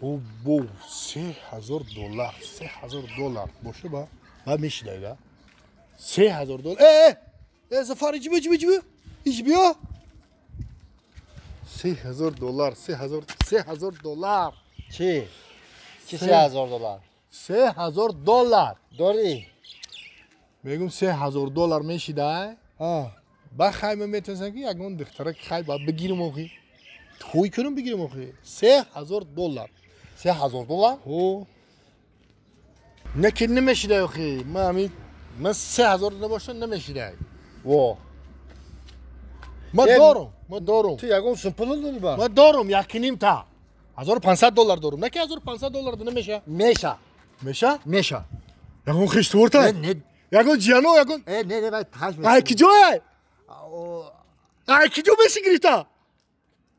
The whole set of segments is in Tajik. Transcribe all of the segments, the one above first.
О, бо $3000, $3000 боша ба мешидай да $3000. Э, э, Зафар, иҷи биё, иҷи биё, иҷи биё. $3000, 3000, $3000. Чӣ? Чӣ $3000? $3000. Дорӣ? Мегум, $3000 мешидай. Ба хай, ман метавонистам, ки ягон духтараки хай ба бигирам, охи, тӯй кунам, бигирам, охи. $3000. $3000? Ҳо, не ки намешидай, охи. Ман ҳамин, ман 3000 набошам, намешидай. Во. Ман дорум, ман дорум. Ту ягон сум пул дорӣ ба? Ман дорум якним та $1500 дорум. Не ки $1500 намеша? Меша. Меша? Меша. Ягон хиштворта? Не. Ягон ҷияно, ягон? Э, не, не, вай таш. Ай киҷое? Ай киҷо меши гирифта?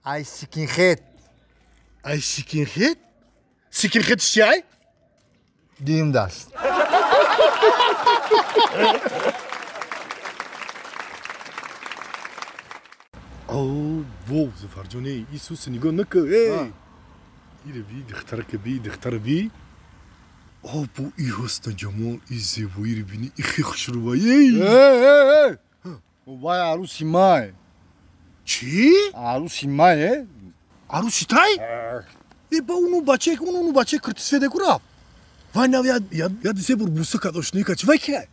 Ай скинхед. Ай скинхед? Скинхед чи ай? Дуюм даст. О, во, Зафарҷоне, Исуса нигоҳ накун, эй! Ире би, духтарака би, духтара би. О, бо и ҳусну ҷамол, и зебоиро бини, и хе хушрӯба, эй! Эй, эй, вай арӯси май. Чӣ? Арӯси май, э? Арӯси тай? Э, ба уну бачае, уну бачаи киртисфеде ку рафт. Вай нав яд се бор буса кард, ошноӣ кард. Чи вай киай?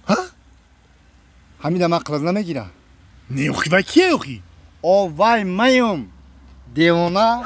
Ҳа? Ҳамида ман қилаз намегирам. Не, охи, вай киай, охи? О, вай маём, девона.